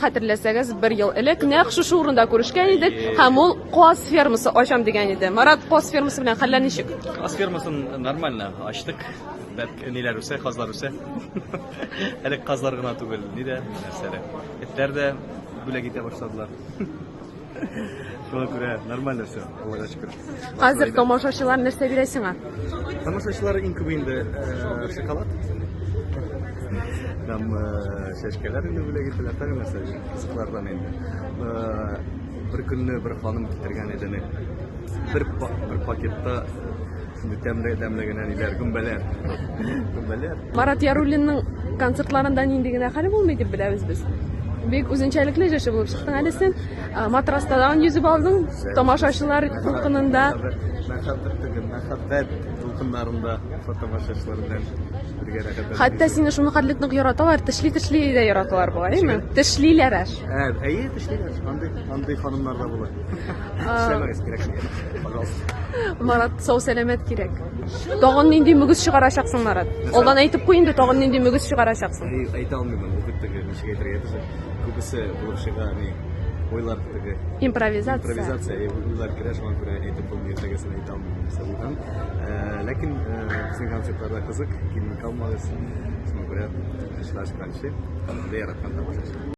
Хәтерләсәгез, бер ел элек нәкъ шушы урында күрешкән идек һәм ул каз фермасы ачам дигән иде. Марат, каз фермасы белән хәлләр ничек? Каз фермасын нормально ачтык. Бәк ниләр үсә, казлар үсә. Әле казлар гына түгел, ни дә, нәрсә дә. Этләр дә бүләк итә башладылар. Шуңа күрә нормально все, Аллага шөкер. Хәзер тамашачылар нәрсә бирә сиңа? Тамашачылар иң күбе инде э, шоколад. Там э, чәчкәләр инде бүләк итәләр, тагын нәрсә кызыклардан инде. Э, бер көнне бер ханым китергән иде бер бер пакетта шундый тәмле тәмле генә ниләр, гөмбәләр. Гөмбәләр. Марат Яруллинның концертларында нинди генә хәл булмый дип беләбез без. Бик үзенчәлекле җырчы булып чыктың әле син. Матраста тагын йөзеп алдың, тамашачылар дулкынында. Мәхәббәт түгел, мәхәббәт дулкыннарында тамашачылар белән бергә рәхәтләнеп. Хәтта сине шуны хәтлек нык яраталар, тешли-тешли дә яраталар бугай, әйеме? Тешлиләр аж. Ә, әйе, тешлиләр. Андый, андый ханымнар да була. Тешләмәгез кирәкми. Пожалуйста. Марат, сау сәламәт кирәк. Тагын нинди мөгез чыгарачаксың, Марат? Алдан әйтеп куй инде, тагын нинди мөгез чыгарачаксың? Әйтә алмыйм, ул бит теге, ничек әйтергә теге, күбесе булып чыга, ни, уйлар теге. Импровизация. Импровизация, уйлар керә, шуңа күрә әйтеп булмый, иртәгәсен әйтә алмыйм, нәрсә булган. Ләкин безнең концертларда кызык, килми калмагыз. Шуңа күрә эшләр чыкканчы, яраткан тамашачы.